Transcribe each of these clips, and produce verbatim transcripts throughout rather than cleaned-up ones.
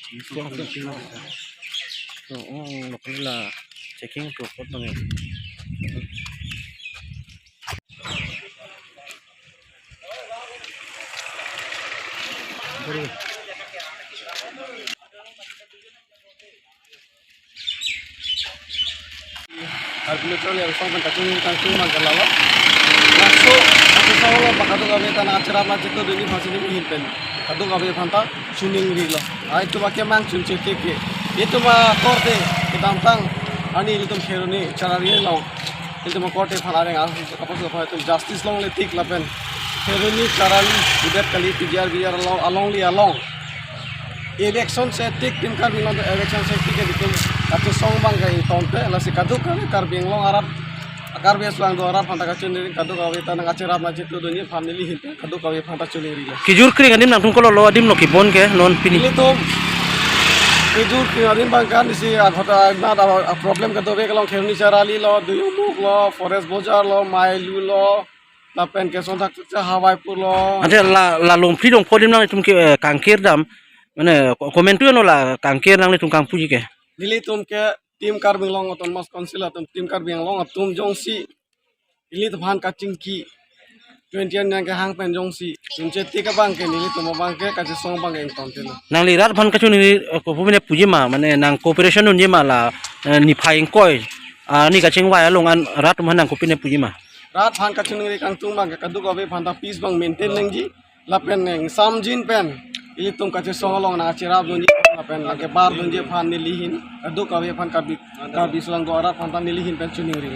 So, oh, oh, oh, la checking to kot nang. Karbi Lo Charli Asong pen kachingri kangtung abang ke lalo. Laso, laso solo pa kadokave ta nangcherap nangchetongdunji aphansi nelihin pen kadokave aphanta choningrilo. Ai itum akemang chunche teke. Itum akorte kedamtang arni ilitum Kheroni Charali along, ilitum akorte aphan areng, ah, kapos aphan itum justice longle tik lapen Kheroni Charali idet kali, P G R V G R along, along li along. Election si tik, Team Karbi Anglong election si tik ke itum kachesong abang ke ingtonte, lasi kadokave Karbi Anglong arat, Karbi asong do arat aphanta kachoningri, kadokave ta nangcherap nangchetongdunji aphan nelihin kadokave aphanta choningrilo. Kejur kring adim nangtum kolo lo adim lo kebon ke non pini. Ilitum kejur kring adim abang ke nisi aghota na da problem ke dovek along, Kheroni Charali lo, Duyungmukh lo, Forest Bazar lo, Mailu lo, lapen ke sonthak cha Hawaipur lo. Ante la, la longphli longpho adim nanglitum ke, eh, kangkir dam, mane ko-, komantu no la kangkir nanglitum kangpuji ke. Nelitum ke Team Karbi Anglong Autonomous Council atum, Team Karbi Anglong atum jongsi ilitum aphan kachingki twenty nang kehang pen jongsi chunche tik abang ke nelitum abang ke kachesong abang ke ingtontelo. Nangli rat aphan kachoningri, eh, kopi ne puji ma, mane nang cooperation dunji ma la, eh, niphai ingkoi, ah, ni kachingvai along an rat atum aphan nang kopi ne puji ma. Rat aphan kachoningri kangtung abang ke kadokave aphanta peace abang maintain nangji. Lapen nangsamjin pen ilitum kachesong along nangcherapdunji lapen nangkebardunji aphan nelihin kadokave aphan Karbi, Karbi asong do arat aphanta nelihin pen choningrilo.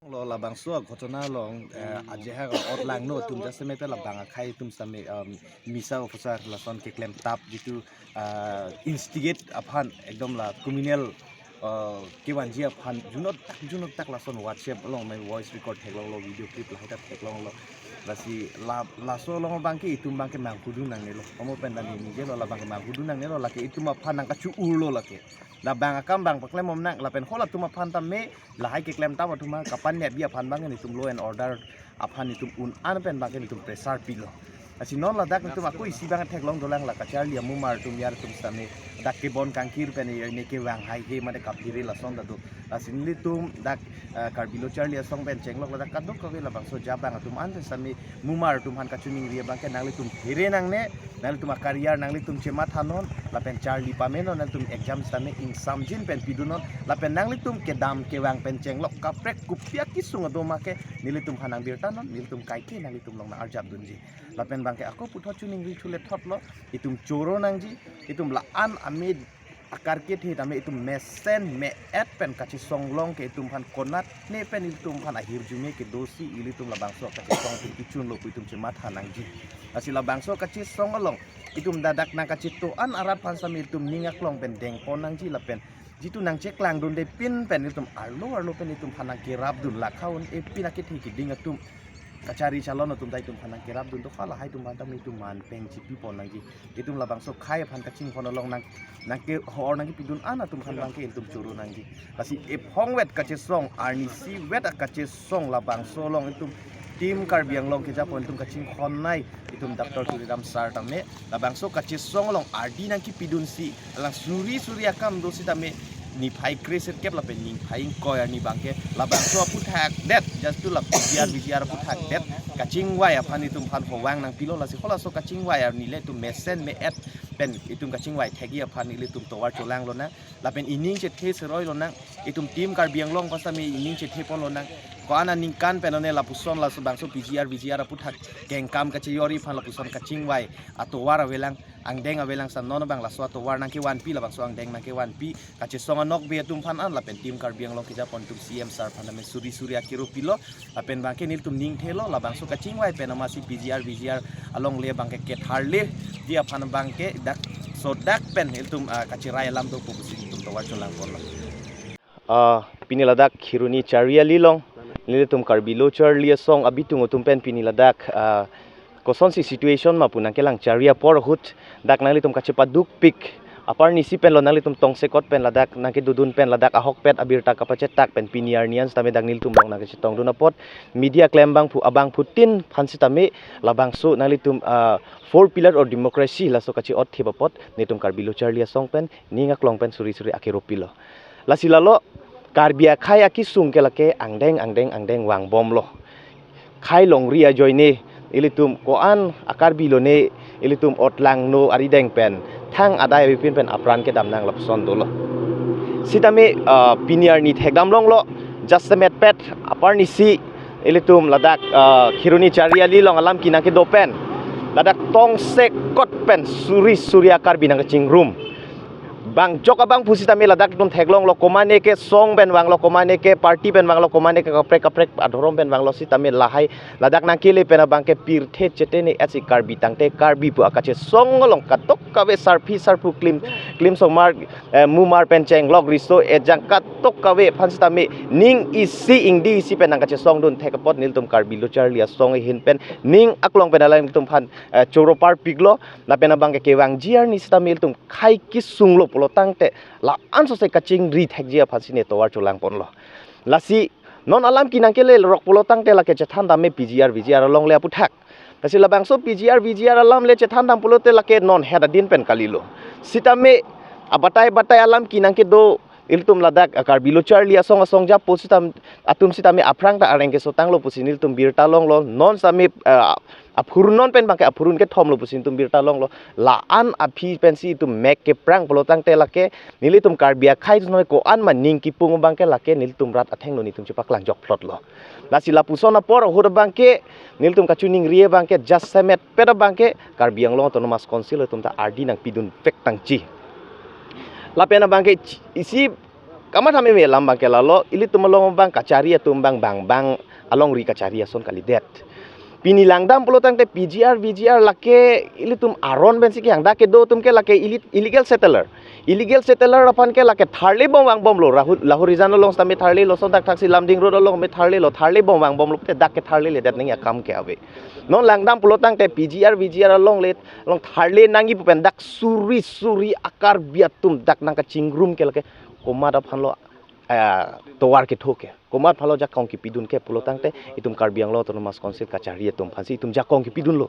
Lo labangso aghotona along, eh, ajahak ot langno atum jasemet labang akhei atum sitame, um, misa officer lason keklemtap jitu, ah, instigate aphan ekdom la criminal, ah, kevanji aphan junot tak junot tak lason WhatsApp along main voice record theklonglo, video clip lahai ta theklonglo. Lasi la, laso along abang ke itum abang ke manghu dun nangnelo. Komo pen ta neli ningje lo labang ke manghu dun nangnelo, lake itum aphan nangkachu-urlo lake. Labang akam abang paklembom nang lapen halatum aphan tame lahai keklemtap atum aphan kapanyabi aphan abang ke nelitum law and order aphan nelitum un-an pen abang ke nelitum pressure pilo. Lasi non ladak nelitum ako isi abang theklong dolang la kacharli amumar atum, yar atum sitame dak kebon kangkir pen ne kevang haihe mate kaphere lason ta do. Lasi nelitum dak, eh, Karbi Lo Charli Asong pen chenglok ladak kadokave labangso jabang atum an sitame mumar atum aphan kachoningri abang ke nanglitum phere nangne, nanglitum a-career nanglitum chemathanon, lapen charli pamenon, nanglitum exam sitame ingsamjin pen pidunnon, lapen nanglitum kedam kevang pen chenglok kaprek kopi akesung adoma ke nelitum aphan nangbirtanon, nelitum kaike nanglitum along nang-arjapdunji. Lapen abang ke ako puthot choningri thule thotlo, itum choro nangji, itum la-an ame akarkit he tame itum mesen me-et pen kachesong along ke itum aphan konatne pen itum aphan ahirjume kedosi ilitum labangso kachesong pen kechunlo pu itum chematha nangji. Lasi labangso kachesong along itum ladak nangkachito-an arat aphan sitame itum ning aklong pen dengpon nangji lapen jitu nangcheklangdunde pin pen itum arlo arlo pen itum aphan nangkerapdun, lakha un-e pin akethe keding atum, kachari chalon atum ta itum aphan nangkerapdun, to halahai atum aphan tame itum man peng chipipon nangji. Itum labangso akhei aphan kachinghon along nang, nangkehor nangkepidun an atum aphan abang ke itum choro nangji. Lasi ephongvet kachesong, arnisivet akachesong labangso along itum Team Karbi Anglong kejapon itum kachinghonnei itum Doctor Tuliram sir tame labangso kachesong along ardi nangkepidunsi alang suri suri akam do sitame niphai kre-sirkep lapen niphai ingkoi arni abang ke labangso aphuthak det, just to la P G R V G R aphuthak det kachingvai aphan itum aphan hovang nangpilo. Lasi halaso kachingvai arni le itum mesen me-et pen itum kachingvai thekji aphan ilitum tovar cholang lonang. Lapen ining chethe seroi lonang, itum Team Karbi Anglong aphan sitame ining chethepo lonang. Ko-an aningkan pen one lapuson laso bangso P G R V G R aphuthak kengkam kachejor-i aphan lapuson kachingvai atovar avelang, angdeng avelang, sa non abang laso atovar nangkevanpi, labangso angdeng nangkevanpi kachesong anokbe atum aphan an lapen Team Karbi Anglong kejapon itum C M sir aphan tame suri suri akero pilo. Lapen abang ke nelitum ning thelo, labangso kachingvai pen amatsi P G R V G R along le abang ke ketharliji aphan abang ke dak sodak pen ilitum, ah, kachirai alam do pu pusi ilitum tovar cholangponlo. Ah, pini ladak Kheroni Charli along nelitum Karbi Lo Charli Asong abitung atum pen pini ladak, ah, kosonsi situation ma pu nangkelang charli apor ahut dak nanglitum kachepadukpik Aparni si pen lo nanglitum tongsekot pen ladak nangkedodun pen ladak ahokpet abirta kapachetak pen pini arni an sitame dak nelitum along nangkachetongdun apot media klem abangphu abangphutin aphan sitame labangso nanglitum ah, four pillar of democracy laso kache-otthip apot nelitum Karbi Lo Charli Asong pen ning aklong pen suri suri akero pilo. Lasi lalo Karbi akhei akesung ke lake angdeng angdeng angdeng vangbomlo. Khei longri ajoine ilitum ko-an a-Karbi lone ilitum otlangno arideng pen thang adai avepin pen apran kedam nang lapuson dolo. Sitame ah, pini arni thekdam longlo, jasemet pet aparni si ilitum ladak ah, Kheroni Chariali along alam kenang kedo pen ladak tongsekot pen suri suri a-Karbi nangkachingrum. Bang jok abangphu sitame ladak itum theklonglo, komane ke song pen vanglo, komane ke party pen vanglo, komane ke kaprek kaprek adhorom pen vanglo sitame lahai ladak nangkele pen abang ke pirthe chetene esi Karbi tangte Karbi pu akachesong along katok kave sarpi sarpo klim klim somar eh, mumar pen chenglok riso ejang katok kave aphan sitame ning isi ingdi isi pen nangkachesongdun thek apot nelitum Karbi Lo Charli Asong ahin pen ning aklong pen alanglitum aphan eh, choro parpiklo. Lapen abang ke kevangji arni sitame ilitum khei kesunglo pulo tangte la-an sose kachingri thekji aphan si ne tovar cholangponlo. Lasi non alam kenang kele rok pulo tangte lake chethan dam me P G R V G R along le aputhak. Lasi labangso P G R V G R alam le chethan dam pulote lake non het adin pen kalilo. Sitame abatai batai alam kenang kedo ilitum ladak ah, Karbi Lo Charli Asong asong japo sitam atum sitame aphrang ta areng kesotanglo pusi nelitum birta longlo. Non sitame ah, aphurun non pen abang ke aphurun kethomlo pusi nelitum birta longlo. La-an aphi pensi itum mek keprang pulo tangte lake nelitum Karbi akhei atum ko-an ma ning kipung abang ke lake nelitum rat athengno nelitum chepaklang jokplotlo. Lasi lapuson apor ahut abang ke nelitum kachiningri abang ke jasemet pet abang ke Karbi Anglong Autonomous Council atum ta ardi nangpidun vek tangji. Lapen abang ke ch- isi kamatha meme alam abang ke lalo ilitum along abang kachari atum abang bang bang alongri kachari ason kalidet. Pini langdam pulo tangte P G R V G R lake ilitum aron pensi kehang, dak kedo atum ke lake ili- illegal settler. Illegal settler aphan ke lake tharle bom vangbomlo, Lahorijan along sitame tharlelo, lason thakthak si Lumding Road along me tharlelo, tharle bom vangbomlo te dak ke tharleledet nangji akam ke ave. Non langdam pulo tangte P G R V G R along le along tharle nangji pu pen dak suri suri a-Karbi atum dak nangkachingrum ke lake komat aphanlo ah, tovar ketho ke, komat aphanlo jakong kepidun ke pulo tangte itum Karbi Anglong Autonomous Council kachari atum aphansi itum jakong kepidunlo.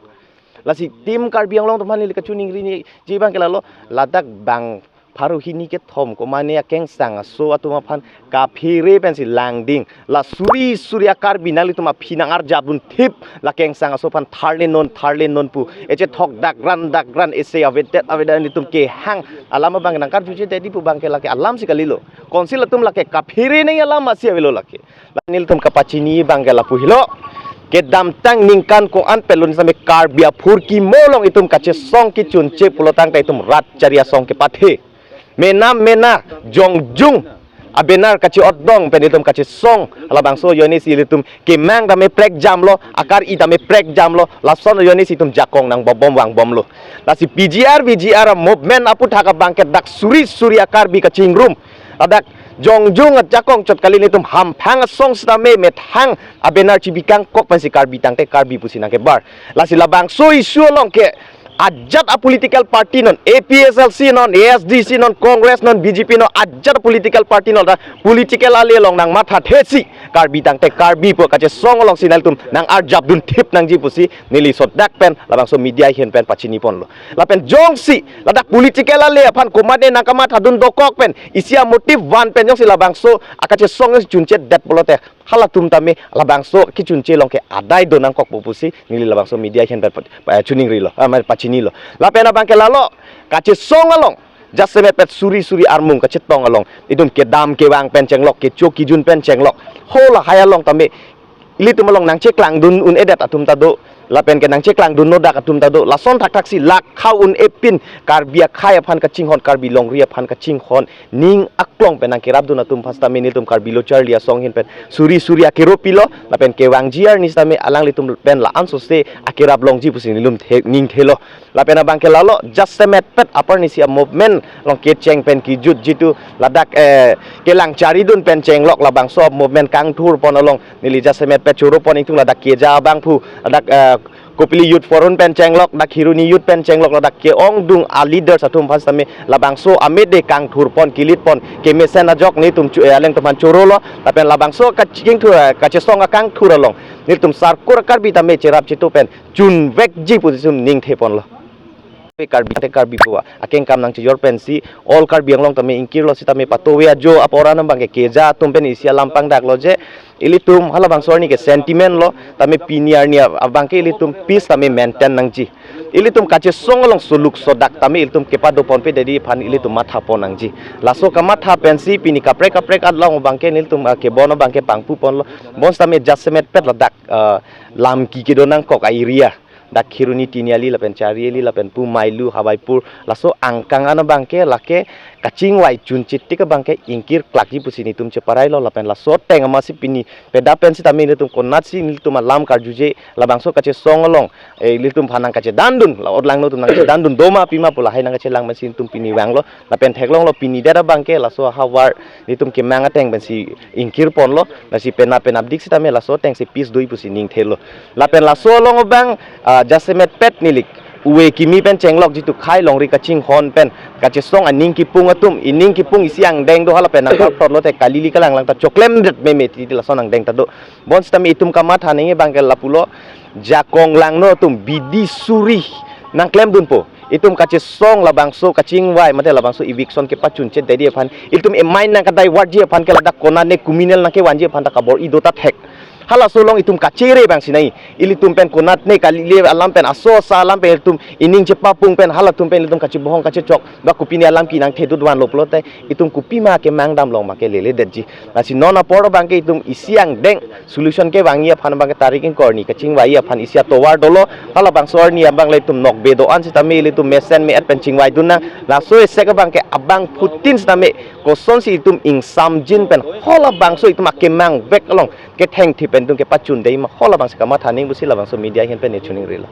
Lasi itum Karbi Anglong atum aphan neli kachiningri nangji abang ke lalo ladak bang pharo hini kethom komane akengsang aso atum aphan kaphere pensi langding la suri suri a-Karbi nanglitum aphi nang-arjapdun thip, la kengsang aso aphan tharle non tharle non pu echethok dakran dakran ese avedet avedet nelitum kehang alam abang nangkarjuche dedi pu abang ke lake alam si kalilo. Council atum lake kaphere nangji alam masi avelo lake. La nelitum kapachini abang ke lapu helo. Kedamtang ningkan ko-an pelun sitame Karbi aphurkimo along itum kachesong kechunche pulo tangte itum rat chari asong kepathe. Mena mena jongjung a-banner kache-otdong pen itum kachesong labangso ajoine si ilitum kemang tame prekjamlo, akar-i tame prekjamlo, lason ajoine si itum jakong nangbom vangbomlo. Lasi P G R V G R movement aputhak abang ke dak suri suri a-Karbi kachingrum. Ladak jongjung ajakong chot kali nelitum hamphang asong sitame methang a-banner chibikangkok pensi Karbi tangte Karbi pusi nangkebar. Lasi labangso issue along ke ajat a-political party non, A P H L C non, A S D C non, Congress non, B J P non, ajat political party non, ta political ale along nangmathathesi Karbi tangte Karbi pu kachesong alongsi nanglitum nang-arjapdun thip nangji pusi neli sodak pen labangso media ahin pen pachiniponlo. Lapen jongsi ladak political ale aphan komane nangkamathadun dokok pen isi a-motive van pen jongsi labangso akachesong chunchedet pulote halatum tame labangso kechunche along ke adai do nangkokpo pusi neli labangso media ahin pen pa- pa- chiningrilo, ah, ma- pachinilo. Lapen abang ke lalo kachesong along jasemet pet suri suri armung kachetong along itum kedam kevang pen chenglok, kecho kejun pen chenglok, ho lahai along tame ilitum along nangcheklangdun un-edet atum ta do, lapen ke nangcheklangdunno dak atum ta do, lason thakthaksi lakhau un-epin Karbi akhei aphan kachinghon, Karbi longri aphan kachinghon ning aklong pen nangkerapdun atum aphan sitame nelitum Karbi Lo Charli Asong ahin pen suri suri akero pilo, lapen kevangji arni sitame alanglitum pen la-an sose akerap longji pusi nelitum the- ningthelo. Lapen abang ke lalo jasemet pet aparni si a-movement along kecheng pen kejut jitu ladak eh, kelang charidun pen chenglok labangso a-movement kangthurpon along neli jasemet pet choropon ingtung ladak keja abangphu ladak eh, Kopili Youth Forum pen chenglok, dak Kheroni Youth pen chenglok, ladak ke-ongdung a-leaders atum aphan sitame labangso amede kangthurpon, kilitpon, kemesen ajok nelitum chu-, eh, alangtum aphan chorolo, lapen labangso kachingthur, eh, kachesong akangthur along nelitum Sarkur Karbi tame cherap chitu pen chunvekji pusi nelitum ningtheponlo. Karbi te Karbi puwa akengkam nangchejor pensi all Karbi Anglong tame ingkirlo sitame patowe ajo apor anam abangke keja atum pen isi alam pangdaklo je, ilitum halabangso arni ke sentiment lo, tame pini arni abangke ilitum peace tame maintain nangji. Ilitum kachesong along suluk sodak tame ilitum kepadoponpe dedi aphan ilitum mathapon nangji. Laso kamatha pensi pini kaprek kaprek along abangke nelitum, ah, kebon abangke pangpuponlo. Bonsitame jasemet pet ladak, ah, lam ki kedo nangkok a-area. Dak Kheroni Tiniali lapen Chariali lapen pu Mailu, Hawaipur, laso angkang an abangke lake kachingvai chunchit tik abangke ingkir klakji pusi nelitum cheparailo, lapen laso ateng amatsi pini peda pen sitame nelitum konatsi nelitum alam karjuje labangso kachesong along, eh, nelitum aphan nangkachedandun, la-ot langno atum nangchedandun doma pima pu lahai nangkachelang pensi nelitum pini vanglo, lapen theklonglo pini det abangke laso ahavar nelitum kemang ateng pensi ingkirponlo, lasi penap penapdik sitame laso atengsi peace do-i pusi ningthelo. Lapen laso along abang, ah, jasemet pet neli ke-ove kimi pen chenglok jitu khei longri kachinghon pen kachesong aning kipung atum, ining kipung isi angdeng do hala pen nangkaphlotlo te kali ili kalang lang ta choklemdet meme titi lason angdeng ta do. Bonsitame itum kamatha nangji abangke lapulo, jakong langno atum bidi suri nangklemdunpo. Itum kachesong labangso kachingvai mate labangso eviction kepachunchit dedi aphan, itum emain nangkadaivertji aphan ke ladak konane criminal nangkevanji aphan ta kabor-i do ta thek. Halaso along itum kachere abang sinai. Ilitum pen konatne kali ili alam pen aso asa alam pen ilitum ining chepapung pen halatum pen ilitum kachebohong kachechok ba kopine alam ke nangthedut vanlo pulote itum kopima kemang damlong abangke lele detji. Lasi non apor abangke itum isi angdeng solution kevangji aphan abangke tarik ingkoi arni kachingvai aphan isi atovar dolo. Halabangso arni abang le itum nokbe do-an sitame ilitum mesen me-et pen chingvaidun nang. Laso esek abangke abangphutin sitame kosonsi itum ingsamjin pen halabangso itum akemangvek along kethengthi pen itum kepachun de ma halabangsi kamatha nangji pusi labangso media ahin pen ne chuningrilo.